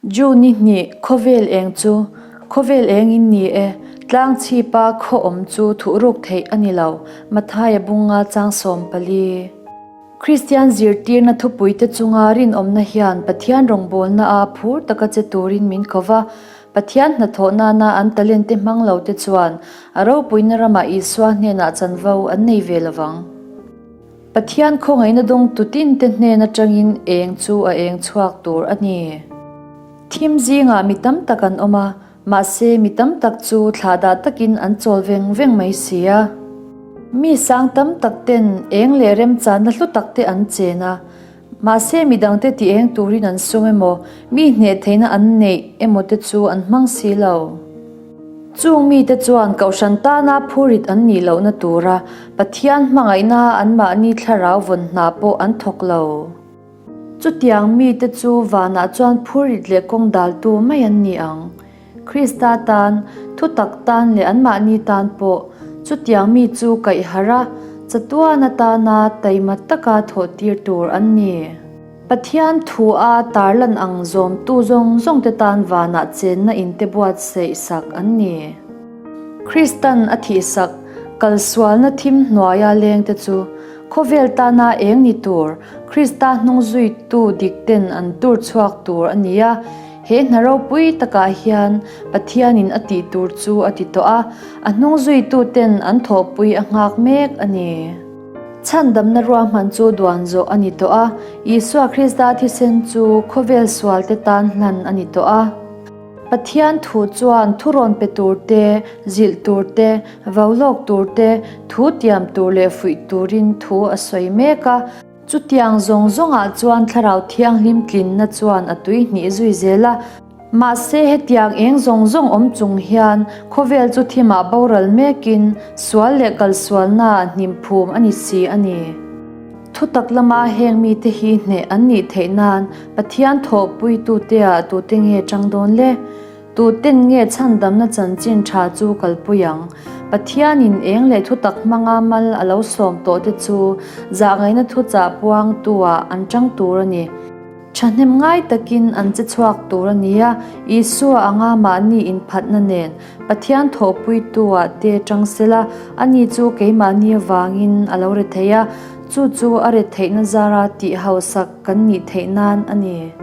June ni hnih, Khawvel eng chu Khawvel eng in ni e, tlang chhipa khaw awm chu thuhruk theih a ni lo, Mathaia bunga chang 14. Kristian zirtirna thupuite chunga rinawmna hian Pathian rawngbawlnaa phur taka che turin min ko va, Pathian hnathawh nana an talent te hmang lo te chuan a ropuina ramah Isua hnenah chanvo an nei ve lovang. Pathian khawngaihna dawngtu tin te hnen atangin eng chu a eng chhuak tur a ni. Thim zingah mi tam tak an awm a, mahse mi tam tak chu thlahdah takin an chawl veng veng mai si a. Mi sang tam tak ten eng leh remchanna hlu tak te an chen a, mahse mi dangte ti eng turin an sum emaw, mi hneh theihna an neih emaw te chu an hmang si lo. Chung mite chuan kohhran tana phurit an nih lohna tura Pathian hmangaihna anmahni thlarau vawn hna pawh an thawk lo. Chutiang mite chu vanah chuan phurit leh kawng daltu mai an ni ang. Krista tan, thutak tan leh anmahni tan pawh chutiang mi chu kaih harh a, chatuan atana taima taka thawhtir tur an ni. Pathian thu a tarlan ang zawmtu zawng zawngte tan vanah chenna inte buatsaih sak an ni. Kristan a thihsak kalsualna thim hnuaia lengte chu khawvel tana eng ni tur Krista hnungzuitu dikten an tur chhuak tur a ni a. He hna ropui takah hian Pathianin a tih tur chu a ti tawh a, a hnungzuituten an thawhpui a nghak mek a ni. Chhandamna ruahman chu duan zawh a ni tawh a, Isua Krista thisen chu khawvel sualte tan hlan a ni tawh a. Pathian thu chuan thurawn pe tur te, zilh tur te, vau lawk tur te, thu tiam tur leh fuih turin thu a sawi mek a. Chutiang zawng zawngah chuan Thlarau Thianghlim tlinna chuan a tui hnih zui zel a. Mahse hetiang eng zawng zawng awm chung hian khawvel chu thimah boral mekin sual leh kalsualnaah hnim phum a ni si a ni. Thutak lama heng mite hi hneh an nih theih nan Pathian thawhpuituteah tute nge tang dawn le? Tuten nge chhandamna chanchin tha chu kalpui ang? Pathianin eng leh thutak hmanga mal a lo sawm tawhte chu zahngaihna thuchah puangtuah an tang tur a ni. Thahnem ngai takin an che chhuak tur a ni a, Isua anga mahni inphatna nen Pathian thawhpuitu-ah te tang sela, ani chu keimahni avangin a lo re thei a, chu chu a re theihna zara tih hausak kan nih theih nan a ni.